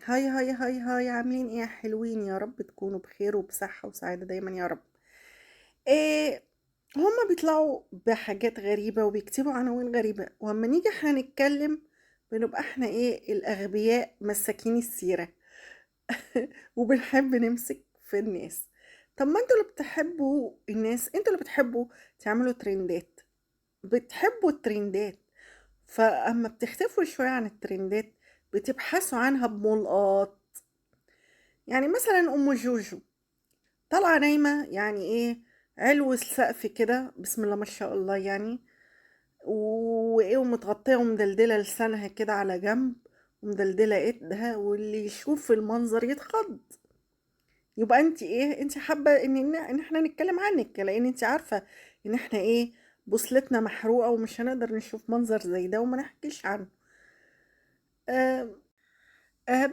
hi hi hi hi، عاملين ايه يا حلوين؟ يا رب تكونوا بخير وبصحة وسعادة دايما يا رب. إيه، هما بيطلعوا بحاجات غريبة وبيكتبوا عناوين غريبة، واما نيجي احنا نتكلم بنبقى احنا ايه الأغبياء مساكين السيرة وبنحب نمسك في الناس. طب ما انتوا اللي بتحبوا الناس، انتوا اللي بتحبوا تعملوا ترندات، بتحبوا الترندات، فاما بتختفوا شوية عن الترندات بتبحثوا عنها بملقط. يعني مثلا ام جوجو طالعة نايمة، يعني ايه علو السقف كده، بسم الله ما شاء الله يعني، وايه ومتغطية ومدلدلة لسانها كده على جنب ومدلدلة ايدها، واللي يشوف المنظر يتخض. يبقى انت ايه، انت حابة ان احنا نتكلم عنك، لان انت عارفة ان احنا ايه بوصلتنا محروقة ومش هنقدر نشوف منظر زي ده وما نحكيش عنه.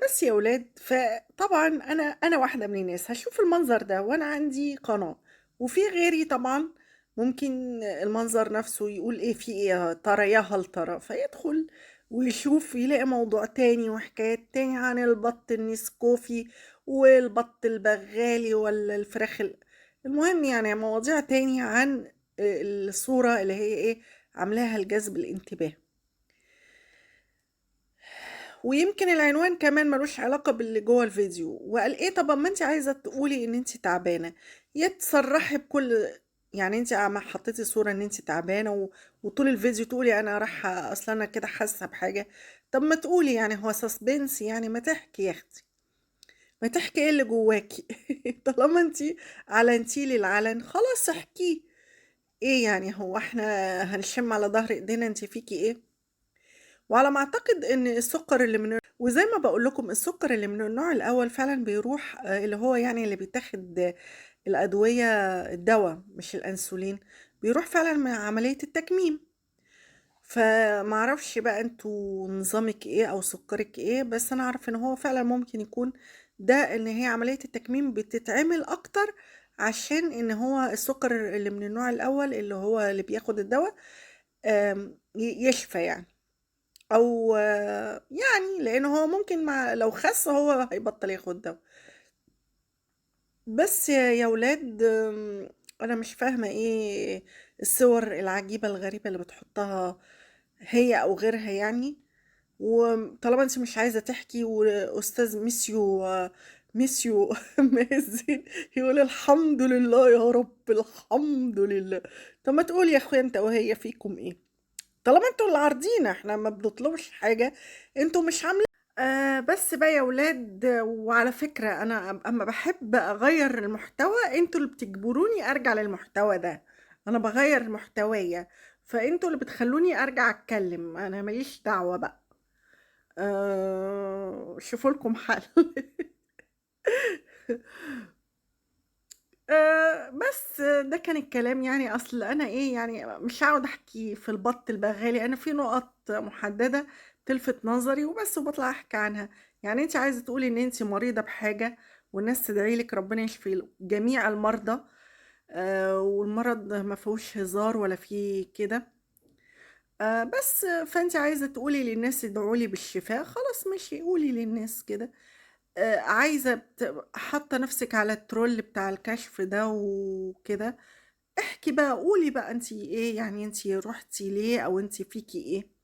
بس يا ولاد، فطبعا انا واحدة من الناس هشوف المنظر ده وانا عندي قناة، وفي غيري طبعا ممكن المنظر نفسه يقول ايه في ايه يا ترى يا هل ترى، فيدخل ويشوف يلاقي موضوع تاني وحكايات تاني عن البط النسكوفي والبط البغالي ولا الفراخ المهم يعني مواضيع تاني عن الصورة اللي هي ايه عاملاها لجذب الانتباه. ويمكن العنوان كمان ملوش علاقة باللي جوه الفيديو. وقال ايه، طب اما انت عايزة تقولي ان انت تعبانة، يا تصرحي بكل، يعني انت عم حطيتي صورة ان انت تعبانة وطول الفيديو تقولي انا رايحة اصلا انا كده حاسة بحاجة. طب ما تقولي، يعني هو suspense، يعني ما تحكي يا اختي، ما تحكي ايه اللي جواكي طالما انت علنتي لي العلن خلاص احكي. ايه يعني هو احنا هنشم على ظهر ايدينا انت فيكي ايه؟ وعلى ما اعتقد ان السكر اللي من، وزي ما بقول لكم السكر اللي من النوع الاول فعلا بيروح، اللي هو يعني اللي بيتاخد الادويه الدواء مش الانسولين، بيروح فعلا مع عمليه التكميم. فمعرفش بقى انتوا نظامك ايه او سكرك ايه، بس انا اعرف ان هو فعلا ممكن يكون ده، ان هي عمليه التكميم بتتعمل اكتر عشان ان هو السكر اللي من النوع الاول اللي هو اللي بياخد الدواء، يشفى يعني، او يعني لان هو ممكن مع لو خس هو هيبطل ياخد دواء. بس يا ولاد، انا مش فاهمة ايه الصور العجيبة الغريبة اللي بتحطها هي او غيرها يعني. وطالما انت مش عايزة تحكي، واستاذ ميسيو مازن يقول الحمد لله يا رب الحمد لله. طب ما تقول يا اخويا انت وهي فيكم ايه، طالما انتوا اللي عارضين، احنا ما بنطلبش حاجة، انتوا مش عاملين. بس بقى يا ولاد، وعلى فكرة انا اما بحب اغير المحتوى انتوا اللي بتجبروني ارجع للمحتوى ده، انا بغير محتوايا، فانتوا اللي بتخلوني ارجع اتكلم، انا ماليش دعوة بقى. شوفوا لكم حل. بس ده كان الكلام يعني. اصل انا ايه يعني مش هقعد احكي في البط البغالي، انا في نقط محددة تلفت نظري وبس، وبطلع احكي عنها. يعني انت عايزة تقولي ان انت مريضة بحاجة والناس تدعي لك ربنا يشفي جميع المرضى، والمرض ما فيهوش هزار ولا فيه كده، بس فانت عايزة تقولي للناس ادعوا لي بالشفاء، خلاص ماشي قولي للناس كده. عايزة حاطة نفسك على الترول بتاع الكشف ده وكده، احكي بقى، قولي بقى انت ايه يعني، انت روحتي ليه او انت فيكي ايه.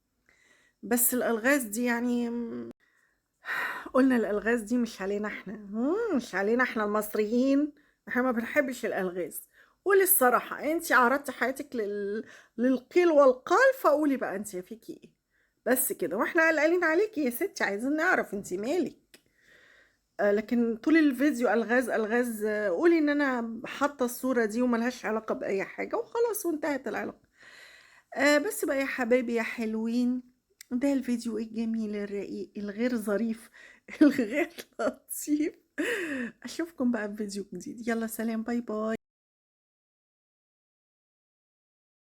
بس الالغاز دي يعني، قلنا الالغاز دي مش علينا احنا، مش علينا احنا المصريين، احنا ما بنحبش الالغاز. قولي الصراحة، انت عرضتي حياتك للقيل والقال، فقولي بقى انت فيكي ايه بس كده، واحنا قلقانين عليكي يا ستي، عايزين نعرف انت مالك. لكن طول الفيديو الغاز الغاز، قولي ان انا حاطه الصوره دي وملهاش علاقه باي حاجه وخلاص وانتهت العلاقه. بس بقى يا حبايبي يا حلوين، ده الفيديو الجميل الرقيق الغير ظريف الغير لطيف. اشوفكم بقى في فيديو جديد، يلا سلام، bye bye.